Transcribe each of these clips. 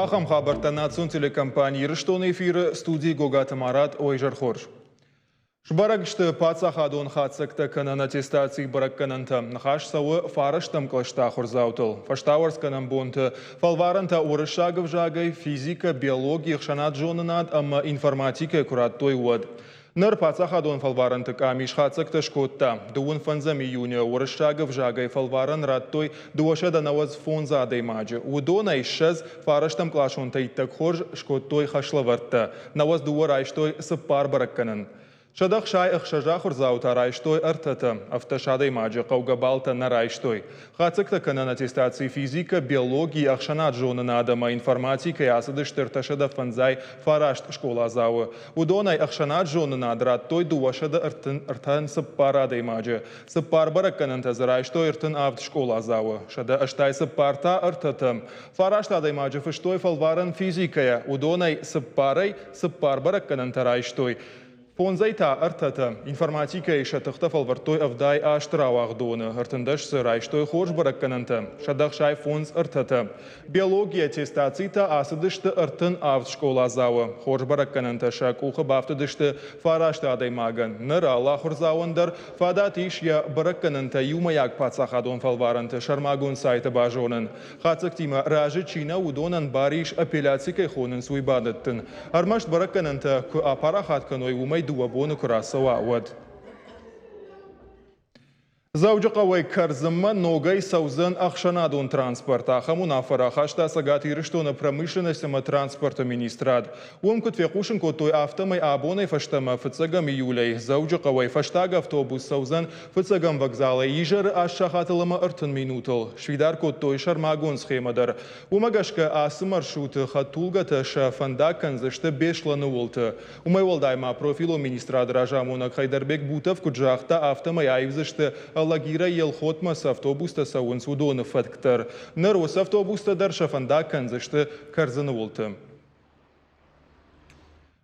Ахӕм хабӕрттӕ национ телекомпани Ирыстоны эфиры студийы Гогаты Марат Ойзӕр хорз. Сбӕрӕг сты паддзахадон хатдзӕгтӕ кӕнӕн аттестацийы бӕрӕггӕнӕнтӕ. Ныхас цӕуы фарӕстӕм кълӕсты ахуырдзаутыл. Фӕстауӕрцгӕнӕн бонты фӕлварӕнтӕ уырыссаг ӕвзагӕй, физикӕ, биологи, ӕхсӕнадзонынад ӕмӕ информатикӕйы куы радтой, уӕд. Ныр паддзахадон фӕлварӕнты къамис хатдзӕгтӕ скодта. Дыууын фӕндзӕм июны уырыссаг ӕвзагӕй фӕлварӕн радтой 295 адӕймаджы. Уыдонӕй 20 фарӕстӕмкъласонтӕ иттӕг хорз скодтой хӕслӕвӕрдтӕ. 92 райстой цыппар бӕрӕггӕнӕн. 166 ахуырдзау та райстой ӕртӕтӕ. 17 адӕймаджы хъӕугӕ баллтӕ нӕ райстой. Хатдзӕгтӕ кӕнӕн аттестаци физикӕ, биологи, ӕхсӕнадзонынад ӕмӕ информатикӕйы ацыдысты 359 скъоладзауы. Уыдонӕй ӕхсӕнадзонынад радтой 234 адӕймаджы. Цыппар бӕрӕггӕнӕнтӕ дзы райстой 37 скъоладзауы, 184 та ӕртӕтӕ. Фараст адӕймаджы фыстой фӕлварӕн физикӕйӕ, уыдонӕй цыппарӕй цыппар бӕрӕггӕнӕнтӕ райстой. Фондзӕй та ӕртӕтӕ. Информатикӕйы сӕ тыхтӕ фӕлвӕрдтой 78 рауагъдоны, 13 дзы райстой хорз бӕрӕггӕнӕнтӕ, 165 ӕртӕтӕ. Биологийӕ аттестацитӕ ацыдысты 37 скъоладзауы. Хорз бӕрӕггӕнӕнтӕ сӕ къухы бафтыдысты фараст адӕймагӕн. Ныр алы ахуырдзауӕн дӕр фадат ис йӕ бӕрӕггӕнӕнтӕ иумӕйаг паддзахадон фӕлварӕнты сӕрмагонд сайты базонын. Хатдзӕгтимӕ разы чи нӕу, уыдонӕн бар ис апелляци кӕй хонынц, уый бадӕттын. Ӕрмӕст бӕрӕггӕнӕнтӕ куы апарахат кӕной, уымӕй дыууӕ боны куы рацӕуа, уӕд. Дзӕуджыхъӕуӕй Кӕрдзынмӕ ногӕй цӕудзӕн ӕхсӕнадон транспорт. Ахӕм уынаффӕ рахаста Цӕгат Ирыстоны промышленность ӕмӕ транспорты министрад. Уым куыд фехъусын кодтой, афтӕмӕй абонӕй фӕстӕмӕ фыццӕгӕм июлӕй Дзӕуджыхъӕуӕй фӕстаг автобус цӕудзӕн фыццӕгӕм вокзалӕй изӕры аст сахатыл ӕмӕ 30 минутыл. Сфидар кодтой сӕрмагонд схемӕ дӕр. Уымӕ гӕсгӕ ацы маршруты хӕдтулгӕтӕ сӕ фӕндаг кӕндзысты Беслӕны уылты. Уымӕй уӕлдай ма профилон министрады разамонӕг Хайдарбек Бутов куыд загъта, афтӕмӕй аивдзысты Алагирӕй Елхотмӕ цы автобустӕ цӕуынц, уыдоны фӕтк дӕр. Ныр уыцы автобустӕ дӕр сӕ фӕндаг кӕндзысты Кӕрдзыны уылты.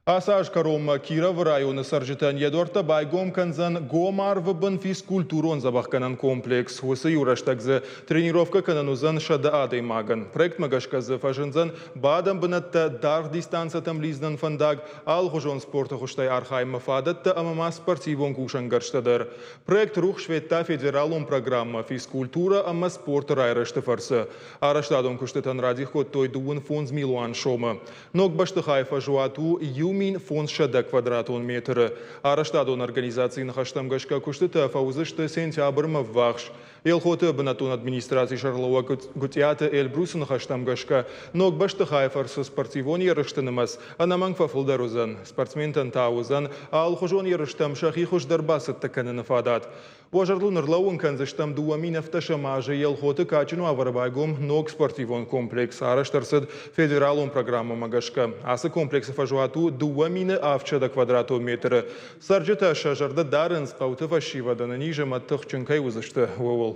Ацы аз кӕронмӕ Кировы районы цӕрджытӕн йӕ дуӕрттӕ байгом кӕндзӕн гом арвы бын физкультурон дзӕбӕхгӕнӕн комплекс. Уыцы иу рӕстӕг дзы тренировкӕ кӕнӕн уыдзӕн 100 адӕймагӕн. Проектмӕ гӕсгӕ дзы фӕзындзӕн бадӕн бынӕттӕ, даргъ дистанцӕтӕм лидзынӕн фӕндаг, алыхуызон спорты хуызтӕй архайынмӕ фадӕттӕ ӕмӕ ма спортивон кусӕнгӕрзтӕ дӕр. Проект рухс федта федералон программӕ «Физкультурӕ ӕмӕ спорты райрӕзты» фӕрцы. Арӕзтадон куыстытӕн радих кодтой 25 милуан сомы. Ног бӕстыхайы фӕзуат у 1500 квадратон метры. Арӕзтадон организацийы ныхӕстӕм гӕсгӕ куыстытӕ фӕуыдзысты сентябрмӕ ввахс. Елхоты бынӕттон администрацийы сӕргълӕууӕг Гуытъиаты Эльбрусы ныхӕстӕм гӕсгӕ, ног бӕстыхайы фӕрцы спортивон ерысты нымӕц ӕнӕмӕнг фӕфылдӕр уыдзӕн. Спортсментӕн та уыдзӕн алыхуызон ерыстӕм сӕхи хуыздӕр бацӕттӕ кӕныны фадат. Уӕ зӕрдыл нырлӕууын кӕндзыстӕм 2017 азы Елхоты кадджын уавӕры байгом ног спортивон комплекс. Арӕзт ӕрцыд федералон программӕмӕ гӕсгӕ. Ацы комплексы фӕзуат у 2700 квадратон метры. Цӕрджытӕ сӕ зӕрдӕ дарынц, хъӕуты фӕсивӕдӕн низ ӕмӕ тыхджын кӕй уыдзысты, ууыл.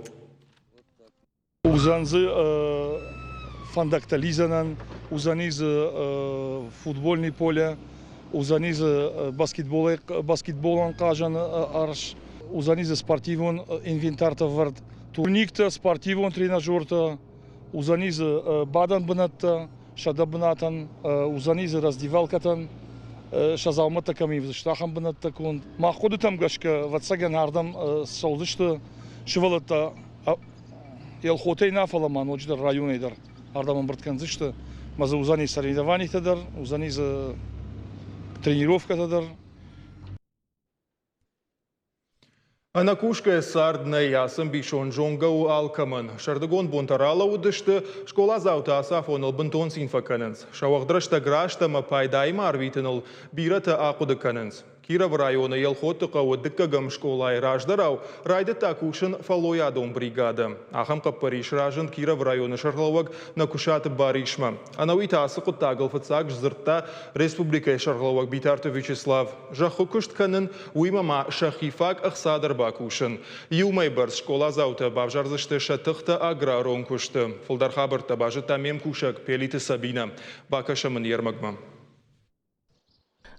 Уыдзӕн дзы фӕндӕгтӕ лидзӕнӕн, уыдзӕни дзы футбольный поле, уыдзӕни дзы баскетболӕн хъазӕн арс, уыдзӕни дзы спортивон инвентартӕ ӕвӕрд, турниктӕ, спортивон тренажертӕ, уыдзӕни дзы бадӕн бынӕттӕ, 100 бынатӕн, уыдзӕни дзы раздевалкӕтӕн, сӕ дзаумӕттӕ кӕм ивдзысты, ахӕм бынӕттӕ конд. Мах хъуыдытӕм гӕсгӕ, ӕвӕццӕгӕн, ардӕм цӕудзысты сывӕллӕттӕ Елхотӕй нӕ, фӕлӕ ма ноджыдӕр районӕй дӕр ардӕм ӕмбырд кӕндзысты. Ӕмӕ дзы уыдзӕни соревнованитӕ дӕр, уыдзӕни дзы тренировкӕтӕ дӕр. Ӕнӕкусгӕ цард нӕй, ацы ӕмбисонд зонгӕ у алкӕмӕн. Сӕрдыгон бонтӕ ралӕууыдысты, скъоладзаутӕ ацы афоныл бынтон цин фӕкӕнынц. Сӕ уӕгъд рӕстӕг раст ӕмӕ пайдаимӕ арвитыныл бирӕтӕ ахъуыды кӕнынц. Кировы районы Елхотты хъӕуы дыккӕгӕм скъолайы раздӕрау райдыдта кусын фӕллойадон бригадӕ. Ахӕм хъӕппӕрис разынд Кировы районы сӕргълӕууӕг Нӕкуысаты Барисмӕ. Ӕнӕуи та ацы хъуыддагыл фыццаг сдзырдта республикӕйы сӕргълӕууӕг Битарты Вячеслав. Зӕххы куыст кӕнын, уыимӕ ма сӕхи фаг ӕхца дӕр бакусын. Иу мӕй бӕрц скъоладзаутӕ бавзардзысты сӕ тыхтӕ аграрон куысты. Фылдӕр хабӕрттӕ базыдта ме мкусӕг Пелиты Сабинӕ. Бакӕсӕм ын йе рмӕгмӕ.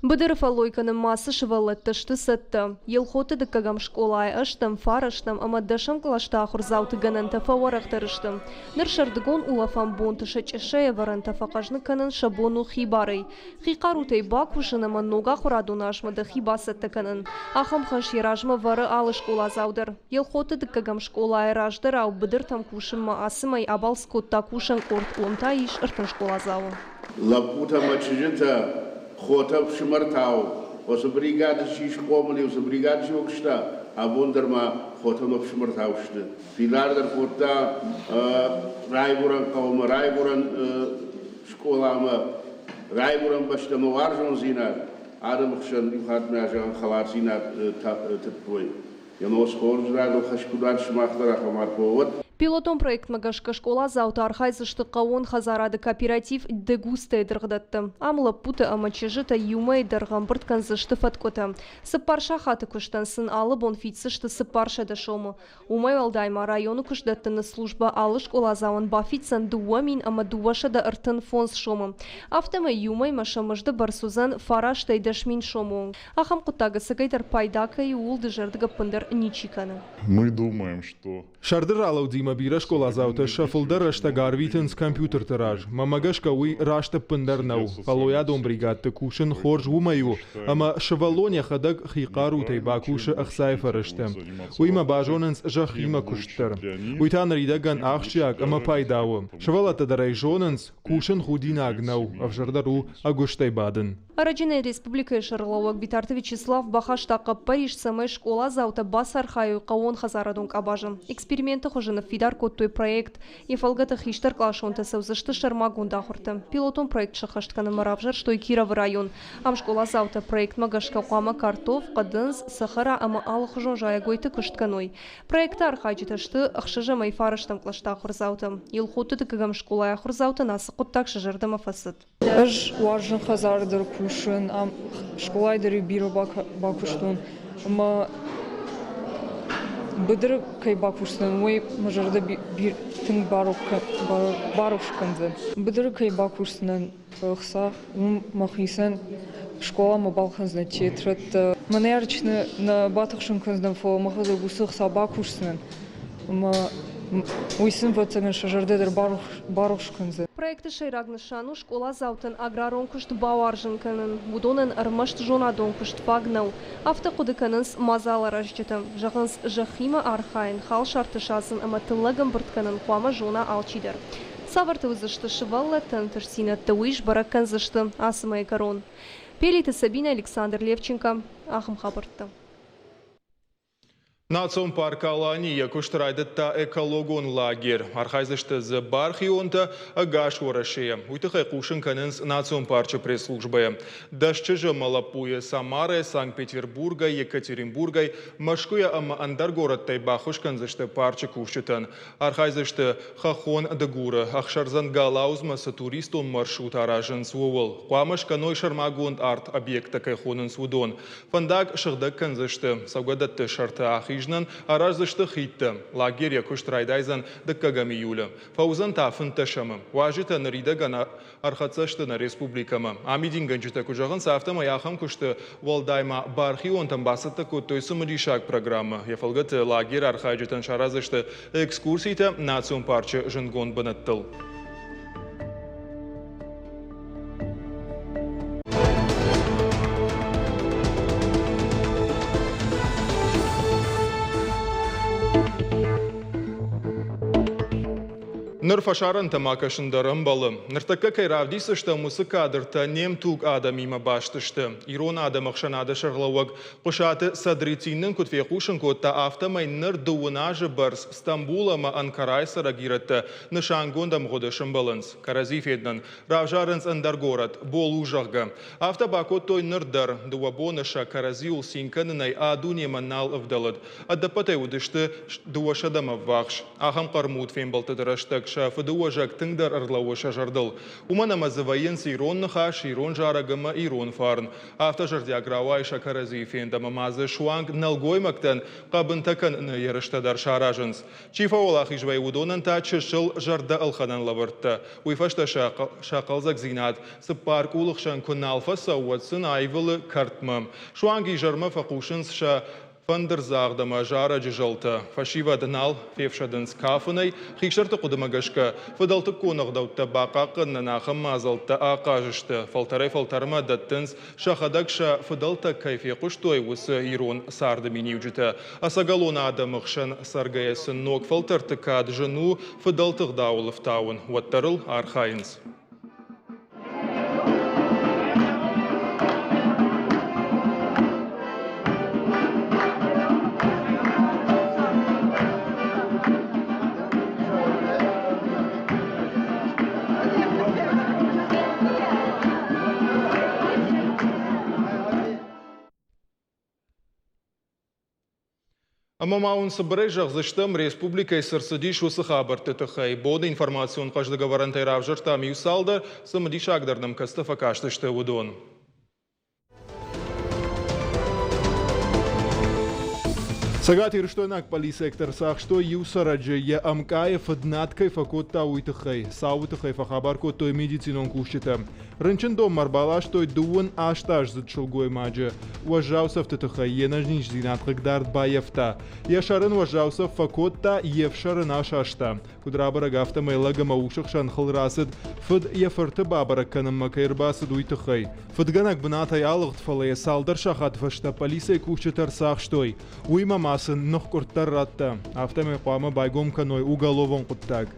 Быдыры фӕллой кӕнынмӕ ацы сывӕллӕттӕ сты цӕттӕ. Елхоты дыккӕгӕм скъолайы ӕстӕм, фарӕстӕм ӕмӕ дӕсӕм кълӕсты ахуырдзауты гӕнӕнтӕ фӕуӕрӕхдӕр сты. Ныр сӕрдыгон улӕфӕн бонты сӕ чъыссӕйы ӕвӕрӕнтӕ фӕхъӕзныг кӕнын сӕ бон у хибарӕй. Хи хъарутӕй бакусын ӕмӕ ног ахуырадон азмӕ дӕхи бацӕттӕ кӕнын. Ахӕм хӕс йӕ размӕ вӕры алы скъоладзау дӕр. Елхоты дыккӕгӕм скъолайы раздӕрау быдыртӕм кусынмӕ ацы мӕй абалц кодта кусӕн къорд, уым та ис 30 скъоладзауы. Лӕппутӕ ӕмӕ чызджытӕ, хотӕ ӕфсымӕртау, уыцы бригады чи схъомыл и, уыцы бригады чи куыста, абон дӕр ма хотӕ ӕмӕ ӕфсымӕртау сты. Фидардӕр кодта райгуырӕн хъӕумӕ, райгуырӕн скъоламӕ, райгуырӕн бӕстӕмӕ уарзондзинад, адӕмы хсӕн иу хатт мӕ зӕгъын хӕлардзинад тыдтой. Йӕ нос хорз рагыл хӕсгуыдад сымах дӕр ахӕм арфӕ уӕд. Пилотон проектмӕ гӕсгӕ скъоладзаутӕ архайдзысты хъӕууон хӕдзарады кооператив Дегустӕйы дыргъдӕтты. Ам лӕппутӕ ӕмӕ чызджытӕ иумӕйы дӕргъ ӕмбырд кӕндзысты фӕткъуытӕ. Цыппар сахаты куыстӕн сын алы бон фиддзысты 400 сомы. Уымӕй уӕлдай ма районы куыстдӕттыны службӕ алы скъоладзауӕн бафиддзӕн 2235 сомы. Афтӕмӕй иу мӕймӕ сӕ мызды бӕрц уыдзӕн фарастӕй 10 000 сомы онг. Ахӕм хъуыддаг ӕцӕгӕйдӕр пайда кӕй у, ууыл дызӕрдыг ӕппындӕр ничи кӕны. Мы думаем, что Сӕрды ралӕудимӕ бирӕ скъоладзаутӕ сӕ фылдӕр рӕстӕг арвитынц компьютерты раз. Мӕнмӕ гӕсгӕ уый раст ӕппындӕр нӕу. Фӕллойадон бригадты кусын хорз уымӕй у, ӕмӕ сывӕллон йӕхӕдӕг хи хъарутӕй бакусы ӕхцайы фӕрӕзтӕ. Уыимӕ базонынц зӕххимӕ куыст дӕр. Уый та ныридӕгӕн ахсджиаг ӕмӕ пайда у. Сывӕллӕттӕ дӕр ӕй зонынц, кусын худинаг нӕу, ӕвзӕрдӕр у ӕгуыстӕй бадын. Ӕрӕджы нӕ республикӕйы сӕргълӕууӕг Битарты Вячеслав бахаста хъӕппӕрис, цӕмӕй скъоладзаутӕ бацархайой хъӕууонхӕдзарадон къабазы. Эксперименты хуызы ныффидар кодтой проект. Йӕ фӕлгӕты хистӕркъласонтӕ цӕудзысты сӕрмагонд ахуырты. Пилотон проект сӕххӕст кӕнынмӕ равзӕрстой Кировы район. Ам скъоладзаутӕ проектмӕ гӕсгӕ хъуамӕ картоф, хъӕдындз, цӕхӕра ӕмӕ алыхуызон зайӕгойты куыст кӕной. Проекты архайджытӕ сты ӕхсӕзӕмӕй фарӕстӕм кълӕсты ахуырдзаутӕ. Елхотты дыккӕгӕм скъолайы ахуырдзаутӕн ацы хъуыддаг сӕ зӕрдӕмӕ фӕцыд. Ӕз уарзын хӕдзары дӕр кусын, ам скъолайы дӕр бирӕ бакуыстон ӕмӕ быдыры кӕй бакусдзынӕн, уый мӕ зӕрдӕ тынг барухс кӕндзӕн. Быдыры кӕй бакусдзынӕн ӕхца, уым мӕхицӕн скъоламӕ балхӕндзынӕн тетрӕдтӕ. Мӕ ныййарджыты нӕ батыхсын кӕндзынӕн, фӕлӕ мӕхӕдӕг уыцы ӕхца бакусдзынӕн ӕмӕ уый сын, ӕвӕццӕгӕн, сӕ зӕрдӕ дӕр барухс кӕндзӕн. Проекты сӕйраг нысан у скъоладзаутӕн аграрон куыст бауарзын кӕнын. Уыдонӕн ӕрмӕст зонадон куыст фаг нӕу. Афтӕ хъуыды кӕнынц мадзаларазджытӕ. Зӕгъынц, зӕххимӕ архайын, халсарты садзын ӕмӕ тыллӕг ӕмбырд кӕнын хъуамӕ зона алчидӕр. Цавӕртӕ уыдзысты сывӕллӕтты ӕнтыстдзинӕдтӕ, уый сбӕрӕг кӕндзысты ацы мӕйы кӕрон. Пелиты Сабинӕ, Александр Левченко. Ахӕм хабӕрттӕ. Национ парк Алани йӕ куыст райдыдта экологон лагерь. Архайдзысты дзы бархионтӕ ӕгас Уӕрӕсейӕ. Уый тыххӕй хъусын кӕнынц национ парчы пресс-службӕйы. 10 чызджы ӕмӕ лӕппуйы Самарӕ, Санкт-Петербургӕй, Екатеринбургӕй, Мӕскуыйӕ ӕмӕ ӕндӕр горӕттӕй баххуыс кӕндзысты парчы кусджытӕн. Архайдзысты хӕххон Дыгуры, ӕхсӕрдзӕн Галаузмӕ цы туристон маршрут аразынц, ууыл. Хъуамӕ скӕной сӕрмагонд арт-объекттӕ кӕй хонынц, уыдон. Фӕндаг сыгъдӕг кӕндзысты, цӕугӕдӕтты сӕрты ахизынӕн араздзысты хидтӕ. Лагерь йӕ куыст райдайдзӕн дыккӕгӕм июлы. Фӕуыдзӕн та фынддӕсӕмы. Уазджытӕ ныридӕгӕн ӕрхӕццӕ сты нӕ республикӕмӕ. Амидингӕнджытӕ куыд зӕгъынц, афтӕмӕй ахӕм куысты уӕлдай ма бархионтӕн бацӕттӕ кодтой цымыдисаг программӕ. Йӕ фӕлгӕты лагеры архайджытӕн сараздзысты экскурситӕ национ парчы зындгонд бынӕттыл. Ныр фӕсарӕнтӕм акӕсын дӕр ӕмбӕлы. Ныртӕккӕ кӕй равдисдзыстӕм, уыцы кадртӕ не мтуг адӕмимӕ баст сты. Ирон адӕмы ӕхсӕнады сӕргълӕууӕг Хъуысаты Садреттин нын куыд фехъусын кодта, афтӕмӕй ныр дыууын азы бӕрц Стамбул ӕмӕ Анкарайы цӕрӕг ирӕттӕ нысангонд ӕмгъуыды сӕмбӕлынц. Кӕрӕдзи феднӕн равзарынц ӕндӕр горӕт, Болу, зӕгъгӕ. Афтӕ бакодтой ныр дӕр. Дыууӕ боны сӕ кӕрӕдзиуыл цин кӕнынӕй а дунемӕ нал ӕвдӕлыд. Ӕдӕппӕтӕй уыдысты дыууӕсӕдӕмӕ ӕввахс. Ахӕм хъӕрмуд фембӕлдтыты рӕстӕг сӕ. сӕ фыдыуӕзӕг тынгдӕр ӕрлӕууы сӕ зӕрдыл. Уымӕн ӕмӕ дзы вӕййынц ирон ныхас, ирон зарӕг ӕмӕ ирон фарн. Афтӕ зӕрдиаг рауайы сӕ кӕрӕдзийы фенд ӕмӕ ма дзы суанг нӕлгоймӕгтӕн хъӕбынтӕ кӕныны ерыстӕ дӕр саразынц. Чи фӕуӕлахиз вӕййы, уыдонӕн та чысыл зӕрдӕ ӕлхӕнӕн лӕвӕрттӕ. Уый фӕстӕ сӕ хъӕлдзӕгдзинад цыппар къулы хсӕн куы нал фӕцӕуы, уӕд сын аивылы кӕртмӕ. Суанг изӕрмӕ фӕхъусынц сӕ фӕндырдзагъд ӕмӕ зарӕджы зӕлтӕ. Фӕсивӕд нал фефсӕдынц кафынӕй. Хистӕрты хъуыдымӕ гӕсгӕ, фыдӕлтыккон ӕгъдӕуттӕ бахъахъхъӕнынӕн ахӕм мадзӕлттӕ ахъаз сты. Фӕлтӕрӕй-фӕлтӕрмӕ дӕттынц, сӕхӕдӕг сӕ фыдӕлтӕ кӕй фехъуыстой, уыцы ирон царды миниуджытӕ. Ӕцӕгӕлон адӕмы хсӕн цӕргӕйӕ сын ног фӕлтӕрты кӕд зын у фыдӕлты ӕгъдауыл ӕфтауын, уӕддӕр ыл архайынц. Ӕмӕ ма уын цыбырӕй зӕгъдзыстӕм, республикӕйы цы рцыдис, уыцы хабӕртты тыххӕй. Боны информацион хъӕздыг ӕвӕрӕнтӕй равзӕрстам иу цалдӕр, цымыдисагдӕр нӕм кӕцытӕ фӕкастысты, уыдон. Цӕгатирыстойнаг полициӕгтӕ ӕрцахстой иу цӕрӕджы, йӕ ӕмкъайы фыднад кӕй фӕкодта, уый тыххӕй. Цауы тыххӕй фӕхабар кодтой медицинон кусджытӕ. Рынчындонмӕ ӕрбаластой дыууын астаздзыд сылгоймаджы. Уӕззау цӕфты тыххӕй йе нӕниздзинад хъыгдард баййӕфта. Йӕ сӕр ын уӕззау цӕф фӕкодта, йе фсӕр ын асаста. Куыд рабӕрӕг, афтӕмӕй лӕг ӕмӕ усы хсӕн хыл рацыд, фыд йӕ фырты бабӕрӕг кӕнынмӕ кӕй ӕрбацыд, уый тыххӕй. Фыдгӕнӕг бынатӕй алыгъд, фӕлӕ йӕ цалдӕр сахаты фӕстӕ полицӕйы кусджытӕ ӕрцахстой. Уыимӕ ма сын ныхкъуырд дӕр радта. Афтӕмӕй хъуамӕ байгом кӕной уголовон хъуыддаг.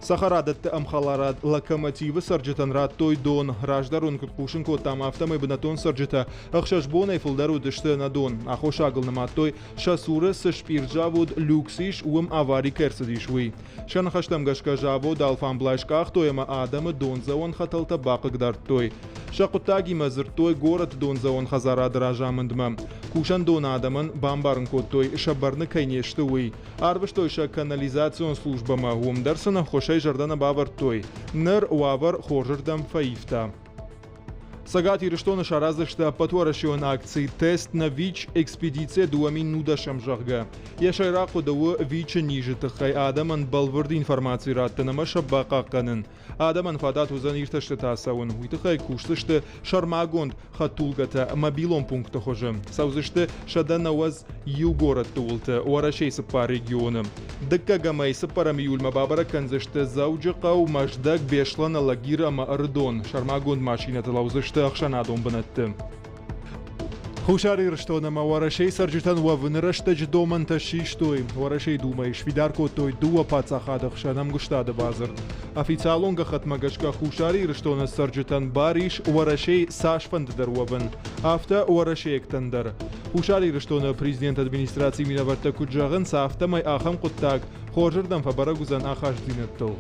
Цӕхӕрадӕтты ӕмхӕларад «Локомотив»-ы цӕрджытӕн радтой дон. Раздӕр уын куыд хъусын кодтам, афтӕмӕй бынӕттон цӕрджытӕ ӕхсӕз бонӕй фылдӕр уыдысты ӕнӕ дон. Аххосагыл нымадтой, сӕ цуры цы спъиртзавод «Люкс» ис, уым авари кӕй ӕрцыдис, уый. Сӕ ныхӕстӕм гӕсгӕ завод алфамблай скъахтой ӕмӕ адӕмы дондзӕуӕн хӕтӕлтӕ бахъыгдардтой. Сӕ хъуыддагимӕ дзырдтой горӕты дондзӕуӕн хӕдзарады разамындмӕ. Кусӕндоны адӕмӕн бамбарын кодтой, сӕ бӕрны кӕй не сты, уый. Арвыстой сӕ канализацион службӕмӕ, уым дӕр сын ӕххуысӕй зӕрдӕ нӕ бавӕрдтой. Ныр уавӕр хорзырдӕм фӕивта. Цӕгат Ирыстоны сараздзысты ӕппӕтуӕрӕсеон акци «Тест на ВИЧ. Экспедиция 2010», зӕгъгӕ. Йӕ сӕйраг хъуыды у ВИЧ-ы низы тыххӕй адӕмӕн бӕлвырд информаци раттын ӕмӕ сӕ бахъахъхъӕнын. Адӕмӕн фадат уыдзӕн иртӕстытӕ ацӕуын. Уый тыххӕй кусдзысты сӕрмагонд хӕдтулгӕтӕ мобилон пункты хуызы. Цӕудзысты 191 горӕтты уылты Уӕрӕсейы цыппар регионы. Дыккӕгӕмӕй цыппӕрӕм июльмӕ бабӕрӕг кӕндзысты Дзӕуджыхъӕу, Мӕздӕг, Беслӕн, Алагир ӕмӕ Ӕрыдон. Сӕрмагонд машинӕты лӕудзысты ӕхсӕнадон бынӕтты. Хуссар Ирыстон ӕмӕ Уӕрӕсейы цӕрджытӕн уӕвыны рӕстӕджы домӕнтӕ систой. Уӕрӕсейы Думӕйы сфидар кодтой дыууӕ паддзахады хсӕн ӕмгуыстады бадзырд. Официалон гӕххӕтмӕ гӕсгӕ Хуссар Ирыстоны цӕрджытӕн бар ис Уӕрӕсейы цасфӕнды дӕр уӕвын, афтӕ уӕрӕсейӕгтӕн дӕр. Хуссар Ирыстоны президенты администрацийы минӕвӕрттӕ куыд зӕгъынц, афтӕмӕй ахӕм хъуыддаг хорзырдӕм фӕбӕрӕг уыдзӕн ахастдзинӕдтыл.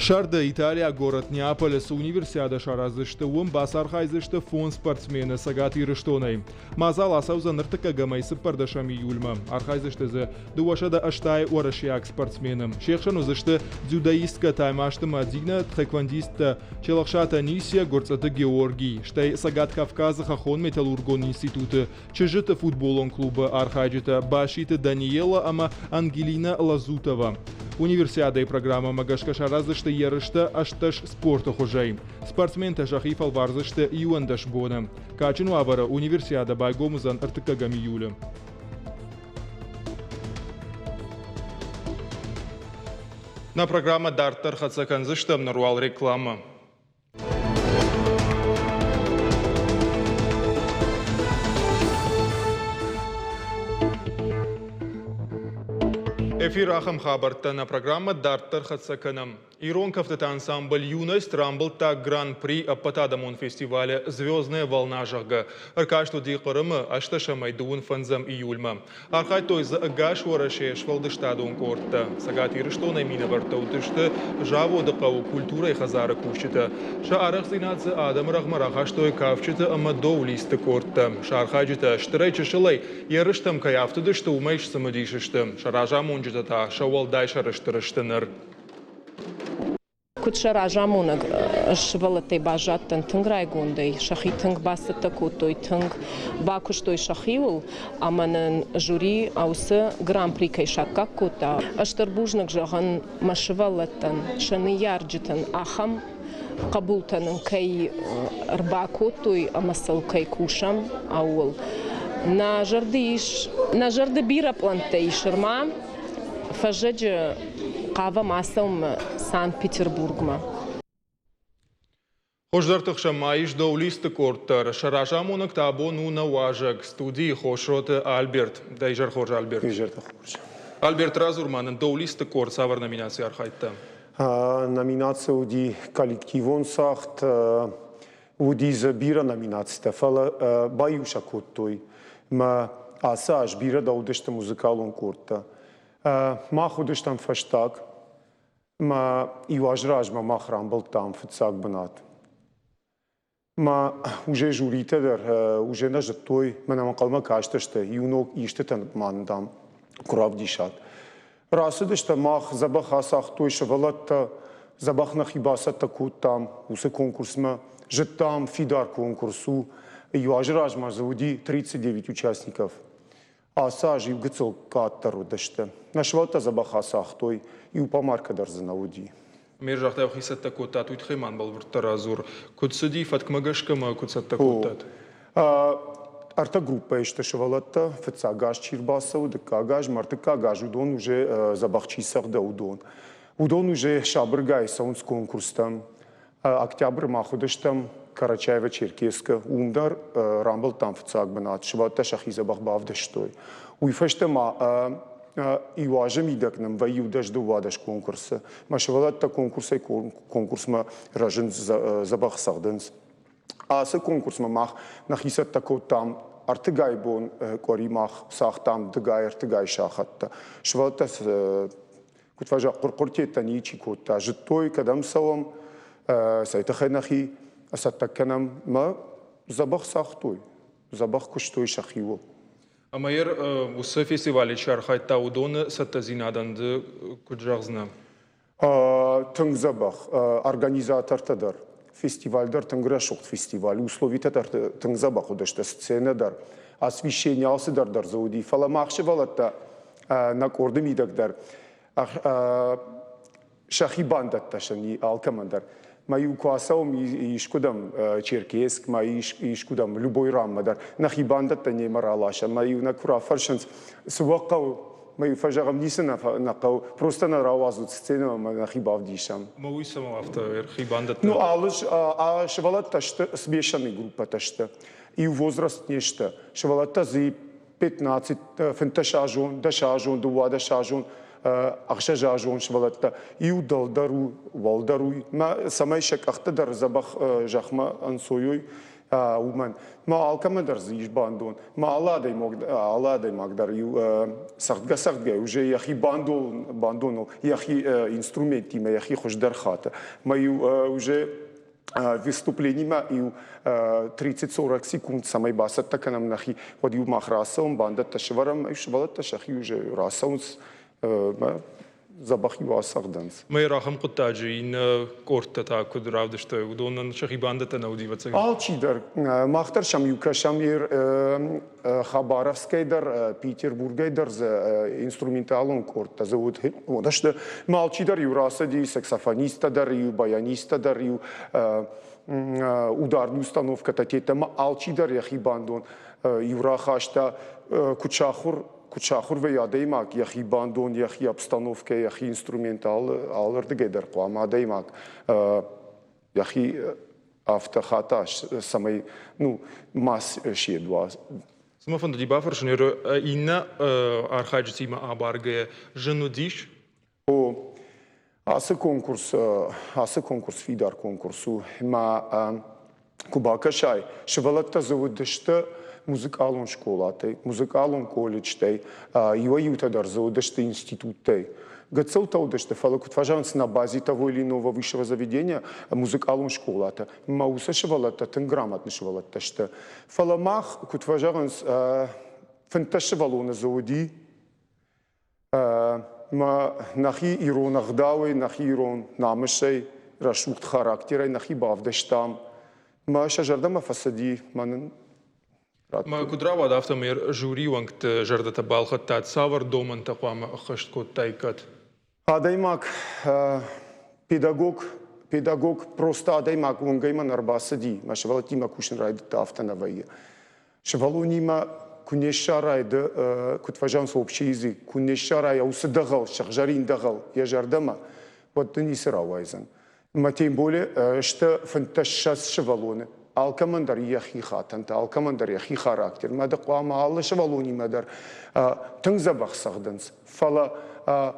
Сӕрды италиаг горӕт Неаполы цы универсиадӕ сараздзысты, уым бацархайдзысты фондз спортсмены Цӕгат Ирыстонӕй. Мадзал ацӕудзӕн ӕртыккӕгӕмӕй цыппӕрдӕсӕм июльмӕ. Архайдзысты дзы 280 уӕрӕсейаг спортсмены. Се хсӕн уыдзысты дзюдоисткӕ Таймазты Мадинӕ, тхэквондисттӕ Челӕхсаты Анисия, Гуырцъыты Георгий, стӕй Цӕгат Кавказы хӕххон-металлургон институты чызджыты футболон клубы архайджытӕ Баситы Даниэла ӕмӕ Ангелина Лазутова. Универсиадӕйы программӕмӕ гӕсгӕ сараздзысты ерыстӕ 18 спорты хуызӕй. Спортсментӕ сӕхи фӕлвардзысты 11 боны. Кадджын уавӕры универсиадӕ байгом уыдзӕн ӕртыккӕгӕм июлы. Нӕ программӕ дарддӕр хӕццӕ кӕндзыстӕм ныр уал рекламӕ. Эфир ахӕм хабӕрттӕ нӕ программӕ дарддӕр хӕццӕ кӕнӕм. Ирон кӕфтыты ансамбль «Юность» рамбылдта Гран-при ӕппӕтадӕмон фестивалы «Звездная волна», зӕгъгӕ. Ӕркаст уыди Хъырымы ӕстӕсӕмӕй дыууын фӕндзӕм июльмӕ. Архайдтой дзы ӕгас Уӕрӕсейы сфӕлдыстадон къордтӕ. Цӕгат Ирыстонӕй минӕвӕрттӕ уыдысты заводы хъӕуы культурӕйы хӕдзары кусджытӕ. Сӕ арӕхдзинад дзы адӕмы рӕгъмӕ рахастой кафджыты ӕмӕ доулистты къордтӕ. Сӕ архайджытӕ стырӕй-чысылӕй ерыстӕм кӕй афтыдысты, уымӕй сцымыдис сты. Сӕ разамонджытӕ та сӕ уӕлдай сӕрыстыр сты ныр. Куыд сӕ разамонӕг сывӕллӕттӕй баззадтӕн тынг райгондӕй, сӕхи тынг бацӕттӕ кодтой, тынг бакуыстой сӕхиуыл ӕмӕ нын жюри уыцы гран-при кӕй саккаг кодта. Стыр бузныг зӕгъын мӕ сывӕллӕттӕн, сӕ ныййарджытӕн ахӕм хъӕбултӕ нын кӕй ӕрбакодтой ӕмӕ сыл кӕй кусӕм, ууыл. Нӕ зӕрды ис, нӕ зӕрды бирӕ пълӕнттӕ ис ӕрмӕ фӕззӕджы хъавӕм ацӕуынмӕ Санкт-Петербургмӕ. Хуыздӕрты хсӕн ма ис доулистты къорд дӕр. Сӕ разамонӕг та абон у нӕ уазӕг студийы Хосроты Альберт. Дӕ изӕр хорз, Альберт. Изӕрты хорз. Альберт, радзур ма нын, доулистты къорд цавӕр номинацийы архайдта? Номинаци уыди коллективон цагъд, уыди дзы бирӕ номинацитӕ, фӕлӕ баиу сӕ кодтой. Мӕ ацы аз бирӕ дӕуыдысты музыкалон къордтӕ. Мах уыдыстӕм фӕстаг. Мӕ иу аз размӕ мах рамбылдтам фыццаг бынат. Мӕ уже жюритӕ дӕр уже нӕ зыдтой, мӕнӕ ӕнхъӕлмӕ кастысты, иу ног истытӕн ма нын, дам, куы равдисат. Рацыдыстӕм мах, дзӕбӕх ацагътой сывӕллӕттӕ, дзӕбӕх нӕхи бацӕттӕ кодтам уыцы конкурсмӕ. Зыдтам, фидар конкурс у. Иу азы размӕ дзы уыди 39 участников. Ацы аз иу гыццыл къаддӕр уыдысты. Нӕ сывӕллӕттӕ дзӕбӕх ацагътой, иу помаркӕ дӕр дзы нӕ уыди. Ме загъта, йӕхи цӕттӕ кодтат, уый тыххӕй мӕн бӕлвырддӕр радзур. Куыд цыди, фӕткмӕ гӕсгӕ мӕ куыд цӕттӕ кодтат? Ӕртӕ группӕйы сты сывӕллӕттӕ. Фыццаг аз чи рбацӕуы, дыккаг аз, ӕмӕ ӕртыккаг аз уыдон уже дзӕбӕх чи цӕгъды, уыдон. Уыдон уже сабыргай цӕуынц конкурстӕм. Октябры мах уыдыстӕм Карачаево-Черкесскы, уым дӕр рамбылдтам фыццаг бынат, сывӕллӕттӕ сӕхи дзӕбӕх бавдыстой. Уый фӕстӕ ма иу азы мидӕг нын вӕййы иу-дӕс-дыууадӕс конкурсы. Мӕ сывӕллӕттӕ конкурсӕй конкурсмӕ рӕзынц, дзӕбӕх цӕгъдынц. Ацы конкурсмӕ мах нӕхи цӕттӕ кодтам ӕртыгай бон къуыри мах цагътам дыгай-ӕртыгай сахӕттӕ. Сывӕллӕттӕ куыд фӕзӕгъ, хъуыр-хъуыртеттӕ ничи кодта. Зыдтой, кӕдӕм цӕуӕм, цӕй тыххӕй нӕхи цӕттӕ кӕнӕм. Мӕ дзӕбӕх цагътой, дзӕбӕх куыстой сӕхиуыл. Ӕмӕ йӕ уыцы фестивалы чи архайдта, уыдоны цӕттӕдзинадӕн ды куыд зӕгъдзынӕ? Тынг дзӕбӕх. Организатортӕ дӕр. Фестиваль дӕр тынг рӕсугъд фестиваль. Условитӕ дӕр тынг дзӕбӕх уыдысты, сценӕ дӕр, освещение алцыдӕр дӕр дзы уыди. Фӕлӕ мах сывӕллӕттӕ нӕ къорды мидӕг дӕр сӕхи бандӕттӕ сын алкӕмӕн дӕр. Мӕ-иу куы ацӕуӕм искуыдӕм Черкесскмӕ, искуыдӕм любой ранмӕ дӕр, нӕхи бандӕттӕ немӕ раласӕм, мӕ-иу нӕ куы рафӕрсынц, цы уӕ хъӕуы, мӕ-иу фӕзӕгъӕм, ницы нӕ хъӕуы, просто нӕ рауадзут сценӕмӕ ӕмӕ нӕхи бавдисӕм. Мӕ уый цӕмӕн афтӕ хи бандӕттӕ? Ну, алы сывӕллӕттӕ сты, смешанный группӕтӕ сты. Иу возраст не сты. Сывӕллӕттӕ дзы 15, фынддӕсазон, дӕсазон, дыууадӕсазон, ӕхсӕзазон сывӕллӕттӕ иу дӕлдӕр у, уӕлдӕр у, цӕмӕй сӕ къӕхтӕ дӕр дзӕбӕх зӕхмӕ ӕнцойой, уымӕн. Мӕ алкӕмӕн дӕр дзы ис бандон. Мӕ алы адӕймаг, алы адӕймаг дӕр иу цӕгъдгӕ-цӕгъдгӕ уже йӕхи бандон, бандоныл йӕхи инструменттимӕ йӕхи хуыздӕр хаты. Мӕ иу уже выступлениимӕ иу 30-40 секунд цӕмӕй бацӕттӕ кӕнӕм нӕхи, уӕд-иу мах рацӕуӕм, бандӕттӕ сӕвӕрӕм, сывӕллӕттӕ сӕхи уже рацӕуынц, дзӕбӕх-иу ацӕгъдынц. Мэр ахӕм хъуыддаджы иннӕ къордтӕ та куыд равдыстой, уыдонӕн сӕхи бандӕттӕ нӕ уыди, ӕвӕццӕгӕн? Алчидӕр. Мах дӕр сӕм иу кӕсӕм Хабаровскӕй дӕр, Петербургӕй дӕр дзы инструменталон къордтӕ дзы уыд. Уыдысты. Ма алчидӕр иу рацыди, саксофонисттӕ дӕр иу, баянисттӕ дӕр иу, ударный установкӕтӕ теттӕ ӕмӕ алчидӕр йӕхи бандон иу рахаста, куыд сахуыр куыд сахуыр вӕййы адӕймаг йӕхи бандон, йӕхи обстановкӕ, йӕхи инструмент алырдыгӕй дӕр хъуамӕ адӕймаг йӕхи афтӕ хата, цӕмӕй ну, ма сед уа. Цы мӕ фӕндыди бафӕрсын, иннӕ архайджытимӕ абаргӕйӕ зын уыдис? О. Ацы конкурс, ацы конкурс фидар конкурс у. Мӕ куы бакӕсай, сывӕллӕттӕ дзы уыдысты музыкалон скъолатӕй, музыкалон колледжтӕй, иуӕй-иутӕ дӕр дзы уыдысты институттӕй. Гыццылтӕ уыдысты, фӕлӕ куыд фӕзӕгъынц, на базе того или иного высшего заведения музыкалон скъолатӕ. Мӕ уыцы сывӕллӕттӕ тынг грамотны сывӕллӕттӕ сты. Фӕлӕ мах, куыд фӕзӕгъынц, 15 сывӕллоны дзы уыди, Мӕ нӕхи ирон ӕгъдауӕй, нӕхи ирон намысӕй, рӕсугъд характерӕй нӕхи бавдыстам. Мӕ сӕ зӕрдӕмӕ фӕцыди, мӕ нын Мӕ куыд рауад, афтӕмӕй жюри уӕнгты зӕрдӕтӕ балхӕдтат, цавӕр домӕнтӕ хъуамӕ ӕххӕст кодтаиккат? Адӕймаг, педагог, педагог просто адӕймаг уынгӕй мӕн ӕрбацыди, мӕ сывӕллӕттимӕ кусын райдыдта, афтӕ нӕ вӕййы. Сывӕллонимӕ куы не ссарай ды, куыд фӕзӕгъынц общий язык, куы не ссарай уыцы дӕгъӕл, сыгъзӕрин дӕгъӕл йӕ зӕрдӕмӕ, уӕд дын ницы рауайдзӕн. Ӕмӕ тем более сты 25 сывӕллоны, алкӕмӕн дӕр йӕхи хатӕнтӕ, алкӕмӕн дӕр йӕхи характер. Мӕ ды хъуамӕ алы сывӕллонимӕ дӕр тынг дзӕбӕх цӕгъдынц. Фӕлӕ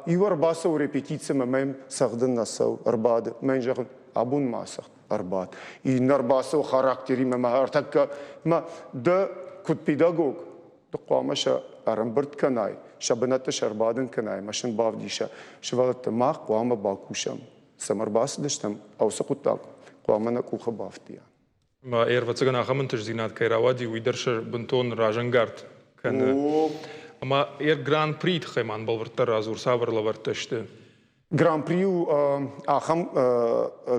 иу ӕрбацӕуы репетицимӕ, мӕм цӕгъдын нӕ цӕуы, ӕрбады. Мӕн зӕгъын, абон ма цӕгъд. Ӕрбад. Иннӕ ӕрбацӕуы характеримӕ мӕ ӕртӕккӕ мӕ дӕ куыд педагог, ды хъуамӕ сӕ ӕрӕмбырд кӕнай, сӕ бынӕтты сӕ ӕрбадын кӕнай ӕмӕ сын бавдиса, сывӕллӕттӕ мах хъуамӕ бакусӕм, цӕмӕ ӕрбацыдыстӕм, уыцы хъуыддаг хъуамӕ нӕ къухы бафтийа. Мӕ ӕрвӕццӕгӕн ахӕм ӕнтыстдзинад кӕй рауади, уый дӕр сӕ бынтон разӕнгард кӕны. Ӕмӕ Гран-при тыххӕй ма бӕлвырддӕр радзур, цавӕр лӕвӕрттӕ сты? Гран-при у ахӕм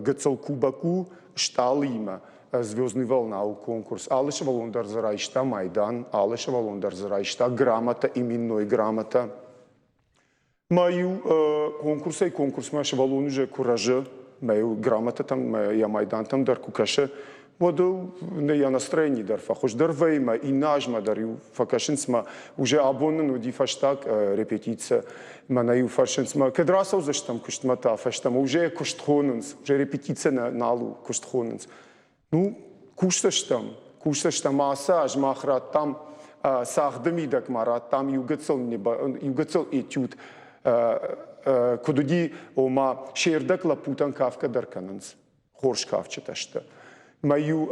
гыццыл кубок у стъалыимӕ «Звездный волна» у конкурс. Алы сывӕллон дӕр дзы райста майдан, алы сывӕллон дӕр дзы райста грамотӕ, именной грамотӕ. Мӕ иу конкурсӕй конкурсмӕ сывӕллон уже куы рӕзы, мӕ иу грамотӕтӕм, мӕ йӕ майдантӕм дӕр куы кӕсы, уӕд йӕ настроени дӕр фӕхуыздӕр вӕййы мӕ иннӕ азмӕ дӕр-иу фӕкӕсынц мӕ уже абон нын уыди фӕстаг репетици мӕнӕ-иу фӕрсынц мӕ кӕд рацӕудзыстӕм куыстмӕ та фӕстӕмӕ уже куыст хонынц уже репетици нал у куыст хонынц ну кусдзыстӕм кусдзыстӕм ацы аз мах радтам цагъды мидӕг ма радтам иу гыццыл иу гыццыл этюд куыд уыди ома се рдӕг лӕппутӕн кафгӕ дӕр кӕнынц хорз кафджытӕ сты. Мӕ иу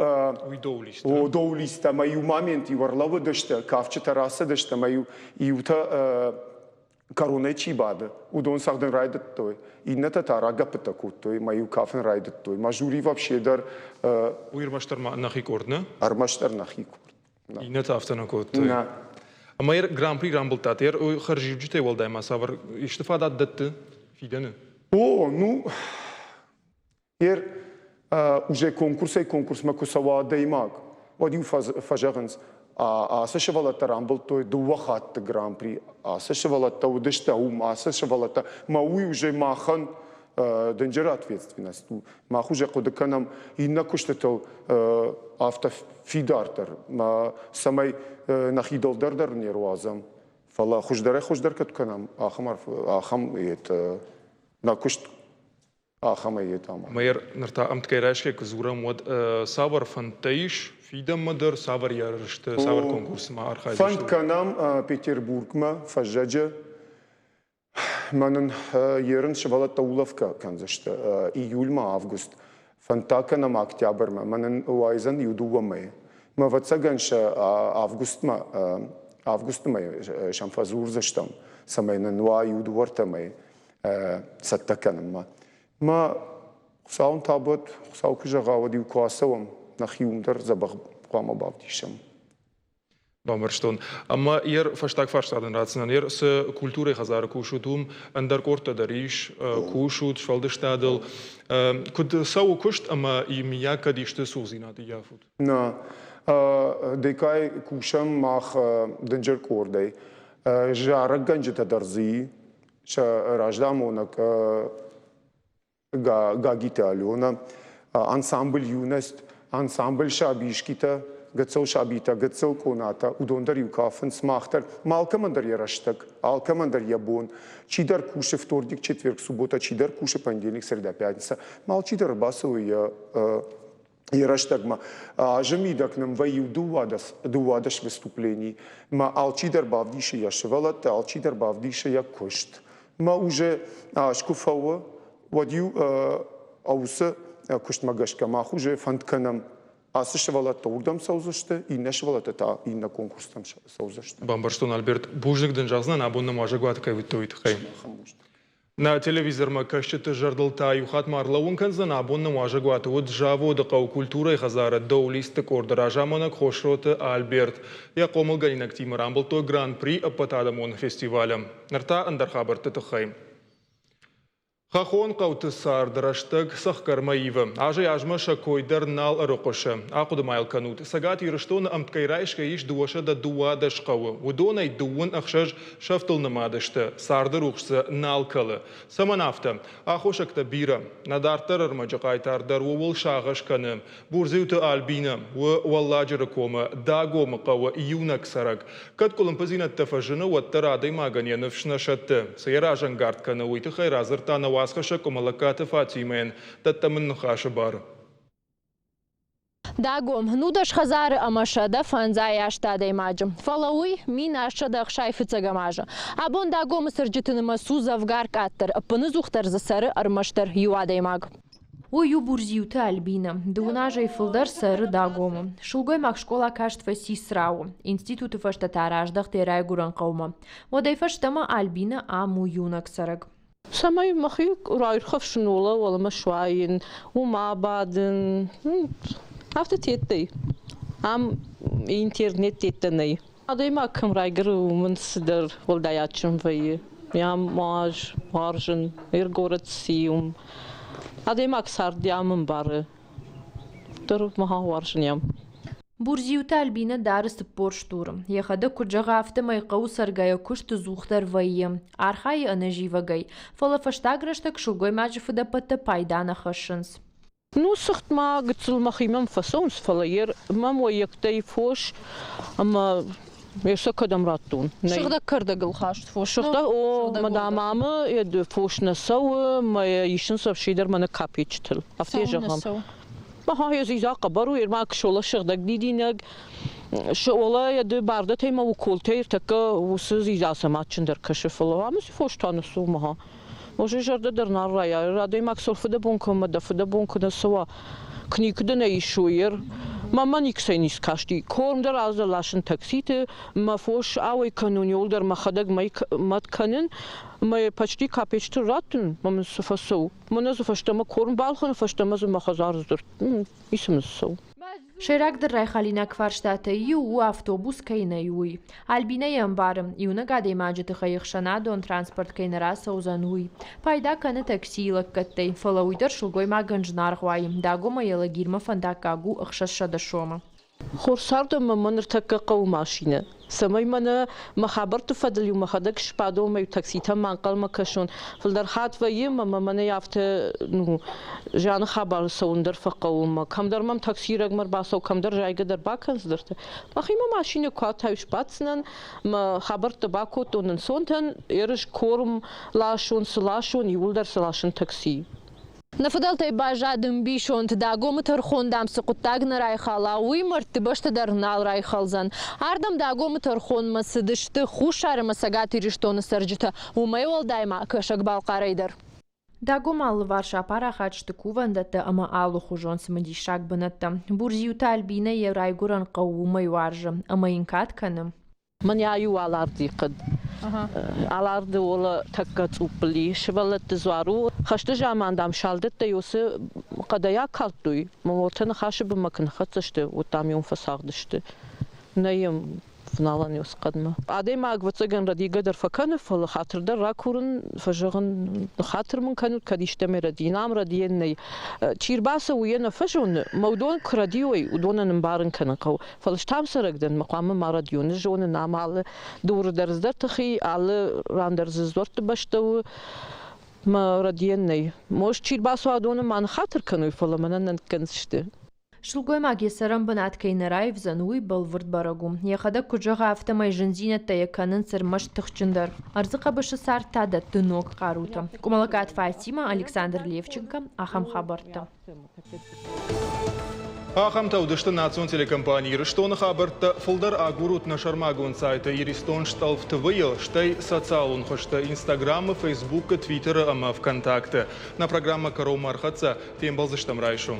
Уый доулисттӕ? О, доулисттӕ. Мӕ иу момент-иу ӕрлӕууыдысты, кафджытӕ рацыдысты, мӕ иу иутӕ кӕронӕй чи бады, уыдон цӕгъдын райдыдтой, иннӕтӕ та рагӕппытӕ кодтой, мӕ иу кафын райдыдтой. Мӕ жюри вообще дӕр Уый ӕрмӕстдӕр ма нӕхи къорд, нӕ? Ӕрмӕстдӕр нӕхи къорд. Иннӕтӕ афтӕ нӕ кодтой. Нӕ. Ӕмӕ гран-при рамбылдтат, хӕрзиуджытӕй уӕлдай ма цавӕр исты фадат дӕтты фидӕны? О, ну, Ер уже конкурсӕй конкурсмӕ куы цӕуа адӕймаг, уӕд-иу фӕзӕгъынц, ацы сывӕллӕттӕ рамбылдтой дыууӕ хатты гран-при, ацы сывӕллӕттӕ уыдысты уым, ацы сывӕллӕттӕ, мӕ уый уже махӕн дынджыр ответственность у. Мах уже хъуыды кӕнӕм иннӕ куыстытыл афтӕ фидардӕр, цӕмӕй нӕхи дӕлдӕр дӕр не руадзӕм. Фӕлӕ хуыздӕрӕй-хуыздӕр кӕд кӕнӕм, ахӕм, ахӕм нӕ куыст ахӕмӕй йеддӕмӕ. Мэр, ныр та ӕмткӕй райсгӕ куы дзурӕм, уӕд цавӕр фӕндтӕ ис фидӕнмӕ дӕр, цавӕр ерысты, цавӕр конкурсы ма архайдзыстут? Фӕнд кӕнӕм Петербургмӕ фӕззӕджы. Мӕнӕн ерын сывӕллӕттӕ улӕфгӕ кӕндзысты июльмӕ, август. Фӕнд та кӕнӕм октябрьмӕ. Мӕнӕн уайдзӕн иу-дыууӕ мӕйы. Мӕ ӕвӕццӕгӕн сӕ августмӕ августы мӕй сӕм фӕдзурдзыстӕм, цӕмӕй нын уа иу-дыууӕ-ӕртӕ мӕйы. Цӕттӕ кӕнынмӕ. Мӕ Хуыцауӕн табуат, Хуыцау куы зӕгъа, уӕд-иу куы ацӕуӕм, нӕхи уым дӕр дзӕбӕх хъуамӕ бавдисӕм. Бамбӕрстон. Ӕмӕ ер фӕстаг фарста дын ратдзынӕн. Ер цы культурӕйы хӕдзары кусут, уым ӕндӕр къордтӕ дӕр ис, кусут сфӕлдыстадыл. Куыд цӕуы куыст ӕмӕ миййаг кӕд исты цухдзинад ӕййафут? Нӕ. Декай кусӕм мах дынджыр къордӕй. Зарӕггӕнджытӕ дӕр дзы и, сӕ раздамонӕг Гагиты Алена, ансамбль «Юность», ансамбль «Сабишкитӕ», гыццыл сабитӕ, гыццыл къонатӕ, уыдон дӕр иу кафынц, мах дӕр. Алкӕмӕн дӕр йӕ рӕстӕг, алкӕмӕн дӕр йӕ бон. Чидӕр кусы вторник, четверг, суббота, чидӕр кусы понедельник, среда, пятница. Алчидӕр ӕрбацӕуы йӕ йӕ рӕстӕгмӕ. Азы мидӕг нын вӕййы 12 выступлений. Мӕ алчидӕр бавдисы йӕ сывӕллӕтты, алчидӕр бавдисы йӕ куыст. Мӕ уже аз куы фӕуы, уӕд-иу уыцы куыстмӕ гӕсгӕ мах уже фӕнд кӕнӕм ацы сывӕллӕттӕ уырдӕм цӕудзысты, иннӕ сывӕллӕттӕ та иннӕ конкурстӕм цӕудзысты. Бамбӕрстон, Альберт. Бузныг дын зӕгъдзынӕн, абон нӕм уазӕгуаты кӕй уыдтӕ, уый тыххӕй. Нӕ телевизормӕ кӕсджыты зӕрдыл та иу хатт ма ӕрлӕууын кӕндзӕн, абон нӕм уазӕгуаты уыд заводы хъӕуы культурӕйы хӕдзары доулистты къорды разамонӕг Хосроты Альберт. Йӕ хъомылгӕнинӕгтимӕ рамбылдтой Гран-при ӕппӕтадӕмон фестивалы. Ныр та ӕндӕр хабӕртты тыххӕй. Хӕххон хъӕуты цард рӕстӕг цӕхгӕрмӕ ивы. Азӕй-азмӕ сӕ кой дӕр нал ӕрыхъуысы. Ахъуыды ма йыл кӕнут, Цӕгат Ирыстоны ӕмткӕй райсгӕ ис 212 хъӕуы. Уыдонӕй 36 сӕфтыл нымад сты, царды рухс дзы нал кӕлы. Цӕмӕн афтӕ? Аххосӕгтӕ бирӕ. Нӕ дарддӕр ӕрмӕджы хъайтар дӕр ууыл сагъӕс кӕны. Бурдзиуты Альбинӕ у Уӕлладжыры комы Дагомы хъӕуы иунӕг цӕрӕг. Кӕд къуылымпыдзинӕдтӕ фӕзыны, уӕддӕр адӕймагӕн йӕ ныфс нӕ сӕтты. Цы йӕ разӕнгард кӕны, уый тыххӕй радзырдта нӕ уацхӕссӕг Къуымӕллӕгкаты Фатимӕйӕн. Дӕттӕм ын ныхасы бар. Дагом, 19 хӕдзары ӕмӕ 158 адӕймаджы. Фӕлӕ уый 1765 азы. Абон Дагомы цӕрджыты нымӕц у дзӕвгар къаддӕр, ӕппыныдзухдӕр дзы цӕры ӕрмӕстдӕр иу адӕймаг. Уый у Бурдзиуты Альбинӕ. Дыууын азӕй фылдӕр цӕры Дагомы. Сылгоймаг скъола каст фӕци Црауы. Институты фӕстӕ та раздӕхт йӕ райгуырӕн хъӕумӕ. Уӕдӕй фӕстӕмӕ Альбинӕ ам у иунӕг цӕрӕг. Цӕмӕй мӕхи раирхӕфсын уӕлӕ уӕлӕмӕ суайын, уым абадын. Афтӕ тедтӕй. Ам интернет тедтӕ нӕй. Адӕймаг кӕм райгуыры, уымӕн цыдӕр уӕлдай адджын вӕййы. Ам уаз, уарзын, Иргород сси уым. Адӕймаг цард ам ӕмбары. Дӕр мӕ уарзын ам. Бурдзиуты Альбинӕ дары 40 стуры. Йӕхӕдӕг куыд зӕгъы, афтӕмӕй хъӕуы цӕргӕйӕ куыст ӕдзухдӕр вӕййы. Архайы ӕнӕзивӕгӕй. Фӕлӕ фӕстаг рӕстӕг сылгоймаджы фыдӕбӕттӕ пайда нӕ хӕссынц. Ну, цыхт ма гыццыл мӕхимӕ фӕцӕуынц, фӕлӕ йе мӕм уӕййӕгтӕй фос ӕмӕ йӕ сӕ кӕдӕм радтон? Сыгъдӕг кӕрдӕгыл хаст фос. Сыгъдӕг, о, мадам амы фос нӕ цӕуы, мӕ исынц ӕфсидӕр мӕнӕ капеччытыл. Афтӕ зӕгъӕм. Аха, йӕ дзидза хъӕбӕр у, ермак сола сыгъдӕг дидинӕг. Сола йӕ ды бардатӕй мӕ уколтӕй ӕртӕккӕ уыцы дзидза сӕм адджындӕр кӕсы, фӕлӕ амы цы фос та нӕ цӕуы, маха. Може, зӕрдӕ дӕр нал райа. Адӕймаг цыл фыдӕбон кӕмӕ дӕ фыдӕбон куы нӕ цӕуа, куы никуы дын ӕй исой, ер. Мӕнмӕ никцӕй ницы касти. Корм дӕр азы ласын такситы, мӕ фос ауӕй кӕнун, иуылдӕр мӕхӕдӕг мӕт кӕнын, мӕ почти капечты раттын, мӕ мын цы фӕцӕуы. Мӕнӕ дзы фӕстӕмӕ корм балхӕны, фӕстӕмӕ дзы мӕ хӕдзар дзырд. Ницы мын цӕуы. Сӕйрагдӕр райхалинаг фарстатӕй иу у автобус кӕй нӕй, уый. Альбинӕ йӕ ӕмбары, иунӕг адӕймаджы тыххӕй ӕхсӕнадон транспорт кӕй нӕ рацӕудзӕн, уый. Пайда кӕны таксийы лӕггӕдтӕй, фӕлӕ уый дӕр сылгоймагӕн зынаргъ уайы, Дагомӕ йӕ лагермӕ фӕндаггаг у 600 сомы. Хорз цардӕн мӕ ныртӕккӕ хъӕуы машинӕ. Цӕмӕй мӕнӕ мӕ хабӕртты фӕдыл-иу мӕхӕдӕг сбадон ӕмӕ-иу такситӕм ма ӕнхъӕлмӕ кӕсон. Фылдӕр хатт вӕййы ӕмӕ мӕ мӕнӕй афтӕ ну, зианы хабары цӕуын дӕр фӕхъӕуы ӕмӕ кӕмдӕр мӕм такси рӕгмӕ ӕрбацӕуы, кӕмдӕр зайгӕ дӕр бакӕн цыдӕртӕ. Мӕхимӕ машинӕ куы атайы сбаддзынӕн, мӕ хабӕрттӕ бакодтон ӕнцонтӕн, ерыс корм ласон, цы ласон, иууылдӕр цы ласын такси. Нӕ фыдӕлтӕй баззад ӕмбисонд, Дагомы тӕрхон, дам, цы хъуыддаг нӕ райхала, уый мӕрдты бӕсты дӕр нал райхӕлдзӕн. Ардӕм Дагомы тӕрхонмӕ цыдысты Хуссар ӕмӕ Цӕгат Ирыстоны цӕрджытӕ, уымӕй уӕлдай ма Кӕсӕг-Балхъарӕй дӕр. Дагомы алыварс апарахат сты кувӕндӕттӕ ӕмӕ алыхуызон цымыдисаг бынӕттӕ. Бурдзиуты Альбинӕ йӕ райгуырӕн хъӕу уымӕй уарзы ӕмӕ йын кад кӕны. Мӕн иу Аларды хъӕд. Аларды уола тӕккӕ цъуппыл и, сывӕллӕтты дзуар у. Хӕсты заман, дам, салдӕттӕ уыцы хъӕдӕй акалдтой, мӕ уӕртӕ ныхасы бынмӕ куы ныххӕццӕ сты, уӕд, дам, иум фӕцагъды сты. Нӕ йӕм фыналӕн уыцы хъӕдмӕ. Адӕймаг, ӕвӕццӕгӕн, рӕдийгӕ дӕр фӕкӕны, фӕлӕ хатыр дӕр ракурын, фӕзӕгъын, хатыр мын кӕнут, кӕд истӕмӕй рӕдийын, ам рӕдийӕн нӕй. Чи рбацӕуы, уый нӕ фӕзоны, мӕ уыдон куы рӕдийой, уыдонӕн ӕмбарын кӕнын хъӕуы. Фӕлӕ стӕм цӕрӕг дӕн, мӕ хъуамӕ ма рӕдийон. Зонын ам алы дуры дӕр цыдӕр тых и, алы ран дӕр дзы дзуӕртты бӕстӕ у. Мӕ рӕдийӕн нӕй. Может, чи рбацӕуа, уыдоны ма ныххатыр кӕной, фӕлӕ мӕнӕн нӕ ныккӕндзысты. Сылгоймаг йӕ цӕрӕнбынат кӕй нӕ раивдзӕн, уый бӕлвырд бӕрӕг у. Йӕхӕдӕг куыд зӕгъы, афтӕмӕй зындзинӕдтӕ йӕ кӕнынц ӕрмӕст тыхджындӕр. Ӕрдзы хъӕбысы цард та дӕтты ног хъарутӕ. Къуымӕлӕгаты Фатимӕ, Александр Левченко, ахӕм хабӕрттӕ. Ахӕмтӕ уыдысты национ телекомпани Ирыстоны хабӕрттӕ. Фылдӕр агурут нӕ сӕрмагонд сайты Иристон стъӕлф ТВ-йыл, стӕй социалон хызты Инстаграмы, Фейсбукы, Твиттеры ӕмӕ ВКонтакты. Нӕ программӕ кӕронмӕ ӕрхӕццӕ. Фембӕлдзыстӕм райсом.